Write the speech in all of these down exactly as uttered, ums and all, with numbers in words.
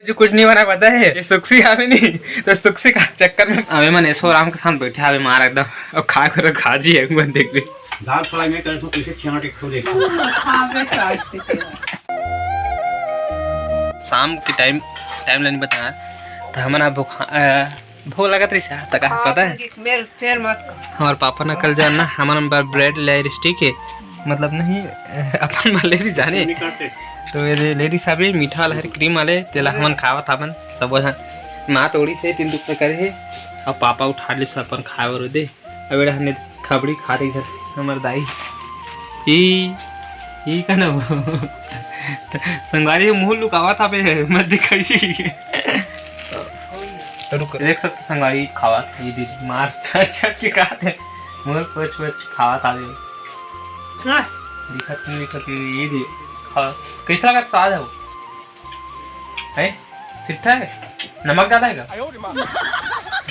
जो कुछ नहीं बना पाता है, ये सुक्सी आवे नहीं, तो सुक्सी का चक्कर में आवे मन ऐसो आराम के साथ बैठे आवे मार एकदम। अब खा कर खा जी है, मन देख ले। दाल फ्राई में करे तो पीछे छेना टिक को देखो। शाम के टाइम, टाइम लाइन बताया, तो हमन अब भूख, अ, भूख लगत रही सा, त का हाँ, पता है? फेर, फेर मत कर। हमार पापा ने कल जान ना, हमन बर ब्रेड ले आई रिस्टी के, मतलब नहीं, अपन बर ले रही जाने। तो ये ले रही साबे मीठा वाला हर क्रीम वाले, तेला हमन खावत हवन सब झन। माँ तो उड़ी से तीन टुकड़ा करे हे, अब पापा उठा ले से अपन खाए बर दे। अब एड़ा हने खबड़ी खा रही घर हमर दाई। ई, ई का ना संगवारी मुंह लुकावत हवे, मत दिखाई सी। रुक, देख सकते संगवारी खावत, ये दीदी मार चट चट के खाते, मुंह पोछ पोछ खावत आवे। हाँ। दिखत नहीं, दिखत नहीं, ये दे खा। कैसा लगा स्वाद है वो? है? सिट्ठा है? नमक ज्यादा है क्या?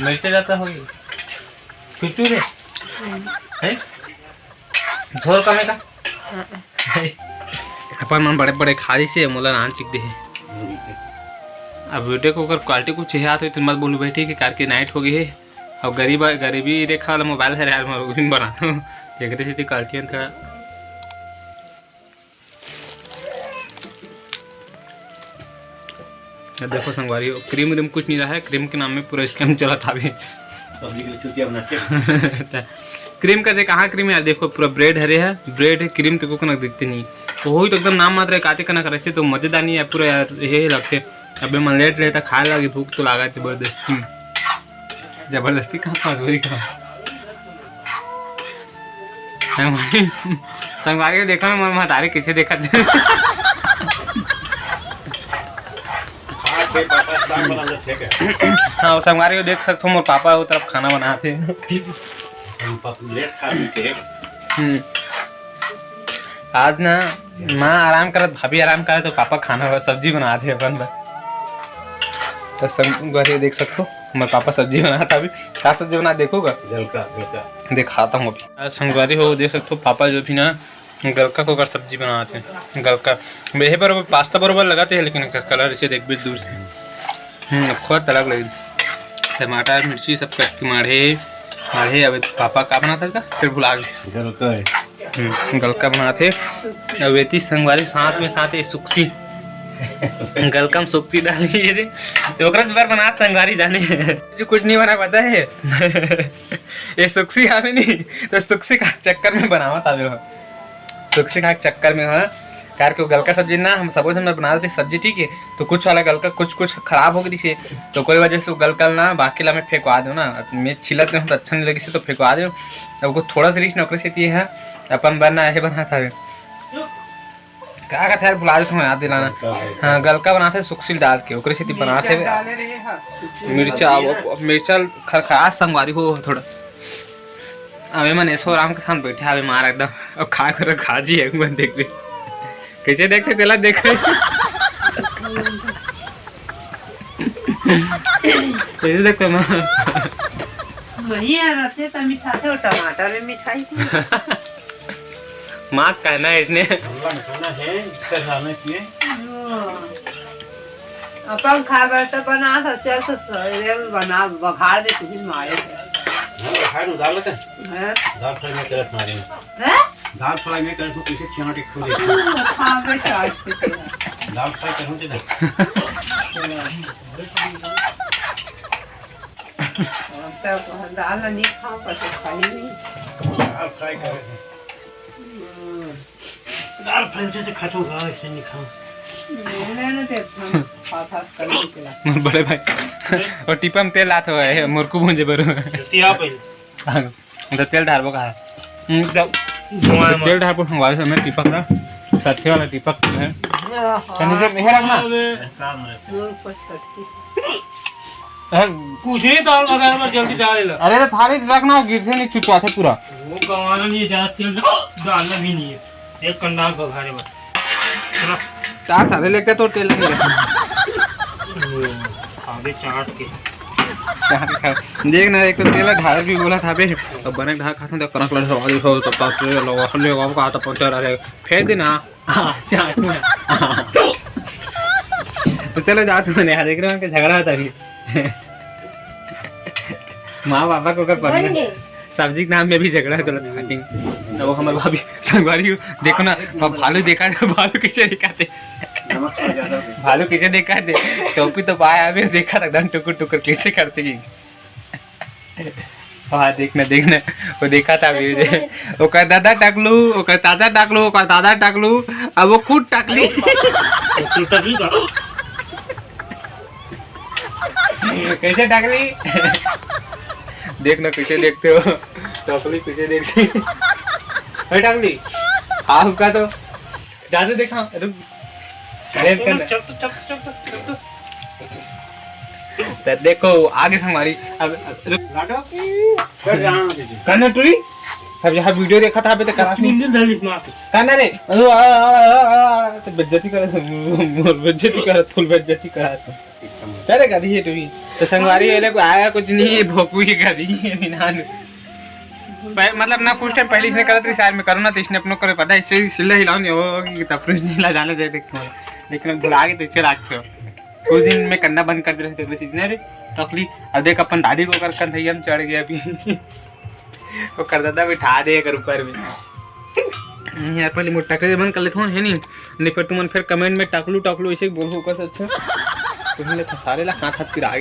मिर्चा ज्यादा होगी। चुचू रे। है? झोल कम है का? अपन मन बड़े बड़े खा ली से मोला नान चिक दे है। अब वीडियो को अगर क्वालिटी कुछ है तो मत बोलू बैठी कि कार की नाइट हो गई है। अब गरीब, गरीबी रेखा वाला मोबाइल है यार, मैं बना तो देखते थे क्वालिटी का। अब देखो संगवारी हो, क्रीम व्रीम कुछ नहीं रहा है, क्रीम के नाम में पूरा स्कैम चला था अभी। पब्लिक ने चूतिया बना के। क्रीम का जे कहाँ क्रीम है यार, देखो पूरा ब्रेड हरे है, ब्रेड है, क्रीम तो को ना दिखते नहीं, तो वही तो एकदम नाम मात्र है, काते कना करे तो मजेदार नहीं है पूरा यार, ये लगते। अबे मन लेट लेट खाए लगी, भूख तो लागा जबरदस्ती, जबरदस्ती कहाँ मजबूरी कहाँ। संगवारी, संगवारी के देखा मोर महतारी कैसे देखत हे। हाँ, के पापा साग बनाना ठीक है। हाँ, संगवारी को देख सकते हो, मोर पापा वो तरफ खाना बनाते हैं। हम पापा लेट खा के। हम्म। आज ना माँ आराम करत, भाभी आराम करत, तो पापा खाना, सब्जी बनाते हैं अपन बर। तो संगवारी देख सकते हो, मोर पापा सब्जी बनाता अभी। का सब्जी बना देखोगा? गलका, गलका। दिखाता हूँ अभी। आज संगवारी हो देख सकते हो, पापा जो भी ना गलका को कर सब्जी बनाते हैं। गलका बेहे पर पास्ता बरोबर लगाते हैं, लेकिन कलर इसे देख भी दूर से। हम्म, खोत अलग लगे। टमाटर, मिर्ची सब कट के माढ़े, माढ़े। अब पापा का बनाता था, फिर भुला गए। गलका है। हम्म, गलका बनाते। अब एती संगवारी साथ में साथ ये सुक्सी। गलका में सुक्सी डाली ये दे। तो ओकरा से बार बना संगवारी जाने। जो कुछ नहीं बना पाता है। ये सुक्सी आवे नहीं, तो सुक्सी का चक्कर में बनावत आवे हो। सुक्सी का चक्कर में, हाँ, कार के गलका सब्जी ना, हम सबो झन बना देते सब्जी, ठीक है, तो कुछ वाला गलका कुछ, कुछ खराब हो गई से, तो कोई वजह से वो गलका ना, बाकी ला मैं फेंकवा दो ना, मैं छिलत नहीं हूँ तो अच्छा नहीं लगी से, तो फेंकवा दो। अब को थोड़ा सा रिच नौकरी से है, अपन बनना है, बना था। का कहते यार, भुला देते हैं, याद दिलाना। गलका है। हाँ, गलका बनाते हैं सुक्सी डाल के, ओकरे सेती बनाते हैं। डाले रहे हैं, सुक्सी। मिर्चा, डाल दिया। अब, अब मिर्चा खरखरा संगवारी हो थोड़ा। अबे मन ऐसो आराम के साथ बैठे, अबे मार एकदम। अब खा कर खा जी एक मन देख ले। कैसे देखते तेला देख। कैसे देखते माँ? वही यार, रहते तो मिठाते हो, टमाटर में मिठाई। माँ कहना है इसने। अल्लाह ने कहना है, इसका खाना इसमें। ओ। अपन खाए बर तो बना था, चल तो सवेरे बना, बघार दे तुझे मारे थे। हाँ, बघार उतार लेते हैं। हैं? दाल फ्राई में करत मारे। हैं? दाल फ्राई में करत हूँ, पीछे छेना टिक को देखो। खा के चाट के तेरा। दाल फ्राई करूँ तेरा। हम तो दाल नहीं खा, पर तो खाई नहीं। दाल फ्राई करे थे। हम्म। दाल फ्राई से तो खातो होगा, ऐसे नहीं खाओ। मैंने ना देख, हम खा खा कर नहीं चला। मोर बड़े भाई, और टीपा में तेल लात हुआ है, मुरकू भूंजे बरो। जल्दी आ पहले। हाँ, तो तेल डालबो का है? हम्म, तो धुआं तो मत। तेल डालबो, हमारे समय टीपक ना, सच्चे वाला टीपक है। आहा। चलो, इधर, इधर रखना। मोर पर छटकी। अरे, कुछ नहीं, दाल वगैरह में जल्दी डाल ले। अरे, तो थाली रखना, गिरते नहीं, चुचुआते पूरा। वो गंवाना नहीं है, ज्यादा तेल डाल-, डालना भी नहीं है। एक कंडाल बघारे बस। चलो। तार साले लेके तो तेल नहीं है। ओ, खा दे चाट के। चाट खा। देख ना, एक तो तेल ढाल भी बोला था बे। अब बने ढाल खाते हैं, तो कनक लड़ सवाल हो, तो तार तेल लगा, लगा, लगा, तो पहुंचा रहा है। फेंक देना। हाँ, चाट में। हाँ। तो चलो जाओ, तुमने यहाँ देख रहे हो कि झगड़ा होता अभी। माँ पापा को कर पढ़ना। सब्जी के नाम में भी झगड़ा चलत खाती। तो वो हमारे भाभी संगवारी हो, देखो ना, अब भालू देखा, भालू कैसे दिखाते, भालू कैसे दिखाते, टोपी तो पाया अभी देखा था एकदम टुकुर टुकुर कैसे करते कि। हाँ, देखना, देखना, वो देखा था अभी। ओकर दादा टकलू, ओकर दादा टकलू, ओकर दादा टकलू, अब वो खुद टकली। कैसे टकली? देखना कैसे देखते हो, टकली कैसे देखती। अरे टकली, आपका तो ज्यादा देखा, रुक। अरे चल तो, चल तो, चल तो, चल तो, चल तो। तो देखो, आगे से हमारी, अब, अब, रुक। लाडो, कर जाना दीजिए। करना टूरी? सब यहाँ वीडियो देखा था, अभी तक करा नहीं। इंजन धर इसमें आके। करना रे। अरे, आ, आ, आ, आ, आ, तो बेइज्जती करत, मोर बेइज्जती करत, फुल बेइज्जती करत। करे गधी है टूरी। तो संगवारी वाले को आया कुछ नहीं है, भोकू ही गधी है, बिना। पह-, मतलब ना कुछ टाइम पहले इसने करत रही, शायद मैं करूँ ना, तो इसने अपनों करे पता है, इससे सिल्ला हिलाओ नहीं हो कि तब नहीं हिला जाने दे देख तुम्हारा। लेकिन अब भुला के तो इससे राख करो। कुछ दिन में करना बंद कर दे रहे थे बस इतने रे टकली। अब देख अपन दादी को कर कंधैया में चढ़ गया अभी। वो कर दादा बिठा दे अगर ऊपर में। नहीं यार, पहले मोर टकली बंद कर लेता हूँ, है नहीं? नहीं फिर तुमन फिर कमेंट में टकलू टकलू ऐसे बोलबो, ओकर से अच्छा तुम लोग सारे ला हाथ हाथ पिरा